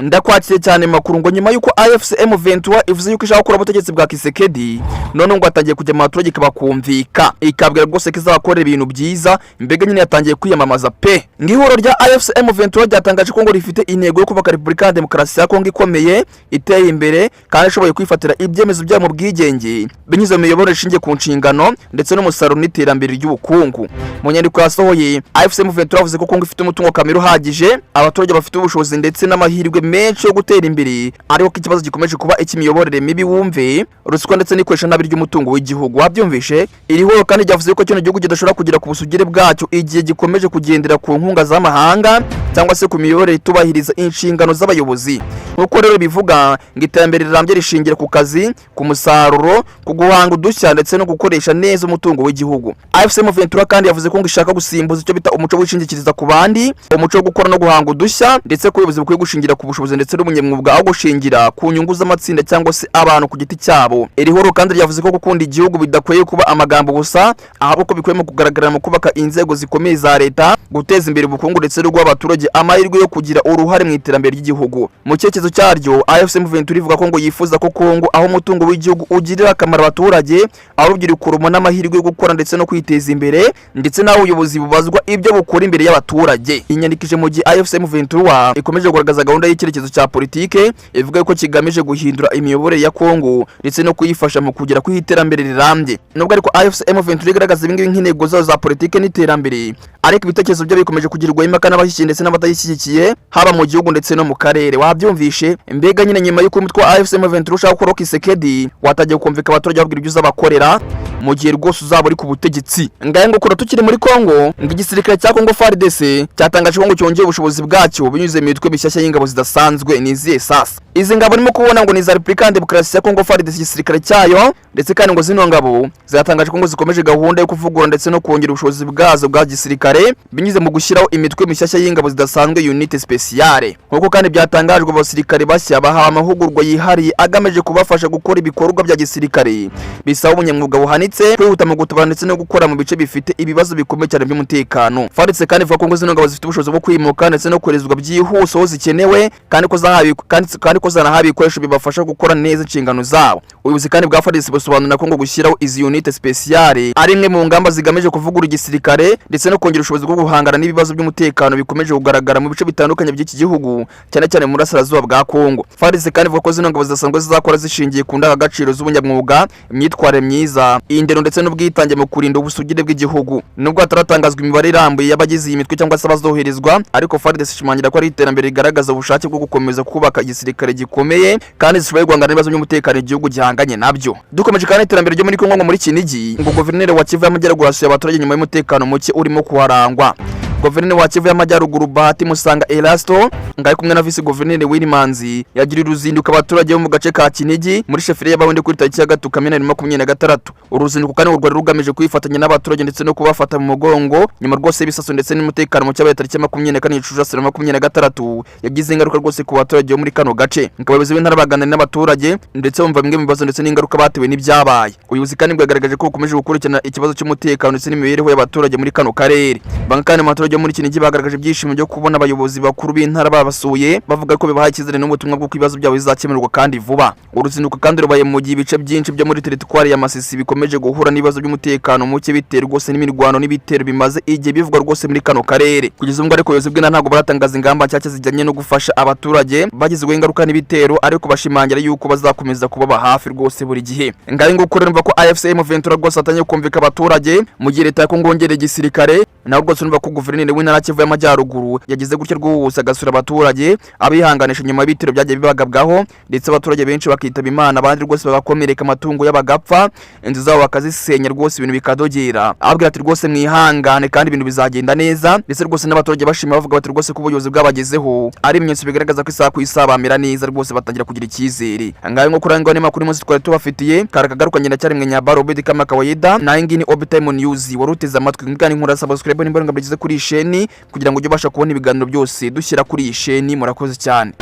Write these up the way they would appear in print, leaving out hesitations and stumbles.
Ndakwakiriye cyane. Makuru ngo nyuma y'uko AFC M23 ivuze yuko ishaka gukura ubutegetsi bwa Tshisekedi, none ngo atangiye kujya mu baturage, ikabakumvika, ikabwira rwose ko izabakorera ibintu byiza. Mbega nyine yatangiye kwiyamamaza pe. Ng'ihuriro rya AFC M23 ryatangaje ko ngo rifite intego yo kubaka Repubulika ya Demokarasi ya Kongo ikomeye, iteye imbere kandi ishoboye kwifatira ibyemezo byayo mu bwigenge, binyuze mu miyoborere ishingiye ku nshingano ndetse n'umusaruro n'iterambere ry'ubukungu. Mu nyandiko yasohoye, AFC M23 yavuze ko Kongo ifite umutungo kamere uhagije, abaturage bafite ubushobozi ndetse n'amahirwe menshi yo gutera imbere, ariko ko ikibazo gikomeje kuba icy'imiyoborere mibi, wumve, ruswa ndetse n'ikoresha nabi ry'umutungo w'igihugu. Wabyumvishe? Iri huriro kandi ryavuze ko kino gihugu kidashobora kugera ku busugire bwacyo igihe gikomeje kugendera ku nkunga z'amahanga cyangwa se ku miyoborere itubahiriza inshingano z'abayobozi. Nk'uko rero bivuga ngo iterambere rirambye rishingira ku kazi, ku musaruro, ku guhanga udushya ndetse no gukoresha neza umutungo w'igihugu. AFC M23 kandi yavuze ko ngo ishaka gusimbuza icyo bita umuco wishingikiriza ku bandi, umuco wo gukora no guhanga udushya, ndetse ko ubuyobozi bukwiye gushingira ku bushobozi ndetse n'ubunyamwuga aho gushingira ku nyungu z'amatsinda cyangwa se abantu ku giti cyabo. Iri huriro kandi ryavuze ko gukunda igihugu bidakwiye kuba amagambo gusa, ahubwo ko bikwiye mu kugaragarira mu kubaka inzego zikomeye za leta, guteza imbere ubukungu ndetse no guha abaturage amahirwe yo kugira uruhare mu iterambere ry'igihugu. Mu cyerekezo cyaryo, AFC M23 ivuga ko ngo yifuza ko Kongo aho umutungo w'igihugu ugirira akamaro abaturage, aho urubyiruko rubona amahirwe yo gukora ndetse no kwiteza imbere, ndetse n'aho ubuyobozi bubazwa ibyo bukora imbere y'abaturage. Inyandikije mu gihe AFC M23 ikomeje kugaragaza gahunda y'icyerekezo cya politike ivuga ko kigamije guhindura imiyoborere ya Kongo ndetse no kuyifasha mu kugera ku iterambere rirambye. Nubwo ariko AFC M23 igaragaza ibingibi nk'intego zayo za politike n'iterambere, ariko ibitekerezo byo bikomeje kugirwaho impaka n'abashyigikiye ndetse n'abatayishyigikiye, haba mu gihugu ndetse no mu karere. Wabyumvishe? Mbega nyine nyuma y'uko umutwe wa AFC M23 ushaka gukuraho Tshisekedi, watangiye kumvika abaturage babwira ibyo uzabakorera mu gihe rwose uzaba uri ku butegetsi. Ngahe ngo kura tukiri muri Kongo, ngo igisirikare cya Kongo FARDC cyatangaje ko ngo cyongeye ubushobozi bwacyo binyuze mu mitwe mishyashya y'ingabo zidasanzwe. Ni izihe sasa izi ngabo urimo kubona? Ngo ni iza Repubulika ya Demokarasi ya Kongo FARDC, igisirikare cyayo. Ndetse kandi ngo zino ngabo zatangaje ko ngo zikomeje gahunda yo kuvugurura ndetse no kongera ubushobozi bwazo bwa gisirikare binyuze mu gushyiraho imitwe mishyashya y'ingabo zidasanzwe, unité spéciale. Nk'uko kandi byatangajwe, abasirikare bashya bahawe amahugurwa yihariye agamije kubafasha gukora ibikorwa bya gisirikare bisaba ubunyamwuga buhanitse, kwihuta mu gutabara ndetse no gukora mu bice bifite ibibazo bikomeye cyane by'umutekano. FARDC kandi ivuga ko ngo zino ngabo zifite ubushobozi bwo kwimuka ndetse no koherezwa byihuse aho zikenewe, kandi ko zahawe kandi ko zanahawe ibikoresho bibafasha gukora neza inshingano zabo. Ubuyobozi kandi bwa FARDC busobanura ko ngo gushyiraho izi unité spéciale ari imwe mu ngamba zigamije kuvugurura igisirikare ndetse no kongera ubushobozi bwo guhangana n'ibibazo by'umutekano bikomeje kugaragara mu bice bitandukanye by'iki gihugu, cyane cyane mu burasirazuba bwa Kongo. FARDC kandi ivuga ko zino ngabo zidasanzwe zizakora zishingiye ku ndangagaciro z'ubunyamwuga, imyitwarire myiza, indero ndetse n'ubwitange mu kurinda ubusugire bw'igihugu. Nubwo hataratangazwa imibare irambuye y'abagize iyi mitwe cyangwa se abazoherezwa, ariko FARDC ishimangira ko ari iterambere rigaragaza ubushake bwo gukomeza kubaka igisirikare gikomeye kandi zishoboye guhangana n'ibibazo by'umutekano igihugu gihanganye nabyo. Dukomeje kandi iterambere ryo muri Kongo, ngo muri Kinigi, ngo guverineri wa Kivu y'Amajyaruguru yasuye abaturage nyuma y'umutekano muke urimo kuharangwa. Guverineri wa Kivu y'Amajyaruguru, Bahati Musanga Erasto, ngo ari kumwe na visi guverineri Willy, yagiriye uruzinduko abaturage bo mu gace ka Kinigi muri chefferie y'Abahunde kuri tariki ya 3 Kamena 2026. Uruzinduko kandi ngo rwari rugamije kwifatanya n'abaturage ndetse no kubafata mu mugongo nyuma rwose y'ibisasu ndetse n'umutekano muke wabaye tariki ya 24 Gicurasi 2026, yagize ingaruka rwose ku baturage bo muri kano gace. Ngo abayobozi b'intara baganira n'abaturage ndetse bumva bimwe mu bibazo ndetse n'ingaruka batewe n'ibyabaye. Ubuyobozi kandi bwagaragaje ko bukomeje gukurikirana ikibazo cy'umutekano ndetse n'imibereho y'abaturage muri kano karere. Bamwe kandi mu baturage bo muri Kinigi bagaragaje ibyishimo byo kubona abayobozi bakuru b'intara babasuye, bavuga ko bibaha icyizere n'ubutumwa bw'uko ibibazo byabo bizakemurwa kandi vuba. Uruzinduko kandi rubaye mu gihe ibice byinshi byo muri teritwari ya Masisi bikomeje guhura n'ibibazo by'umutekano muke, bitewe rwose n'imirwano n'ibitero bimaze igihe bivugwa rwose muri kano karere. Kugeza ubu ariko, ubuyobozi bw'intara ntabwo buratangaza ingamba nshyashya zijyanye no gufasha abaturage bagizweho ingaruka n'ibitero, ariko bashimangira yuko bazakomeza kubaba hafi rwose buri gihe. Ngaho nguko rero, ko AFC M23 rwose atangiye kumvika abaturage mu gihe leta ya Kongo yongereye igisirikare. Naho rwose urumva ko guverineri w'intara Kivu y'Amajyaruguru yagize gutya rwose agasura abaturage, abihanganisha nyuma y'ibitero byagiye bibagabwaho, ndetse abaturage benshi bakitaba Imana, abandi rwose bagakomereka, amatungo y'abagapfa, inzu zabo bakazisenya, rwose ibintu bikadogera. Ababwira ati: "Rwose mwihangane kandi ibintu bizagenda neza." Ndetse rwose n'abaturage bashima, bavuga bati rwose ko ubuyobozi bwabagezeho ari ibimenyetso bigaragaza ko isaha ku isaha bamera neza, rwose batangira kugira icyizere. Ngayo nko kurangwa n'amakuru munsi twari tubafitiye karakagaruka. Ngenda cyari Nyabaro Obedi kama kawaida, nayo ngiyi ni Obi Time News wari uteze amatwi. Kandi nkora subscribe nimba ngabigeze kuri iyi sheni kugira ngo ujye ubasha kubona ibiganiro byose dushyira kuri iyi sheni. Murakoze cyane.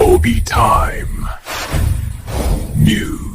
Obi Time News.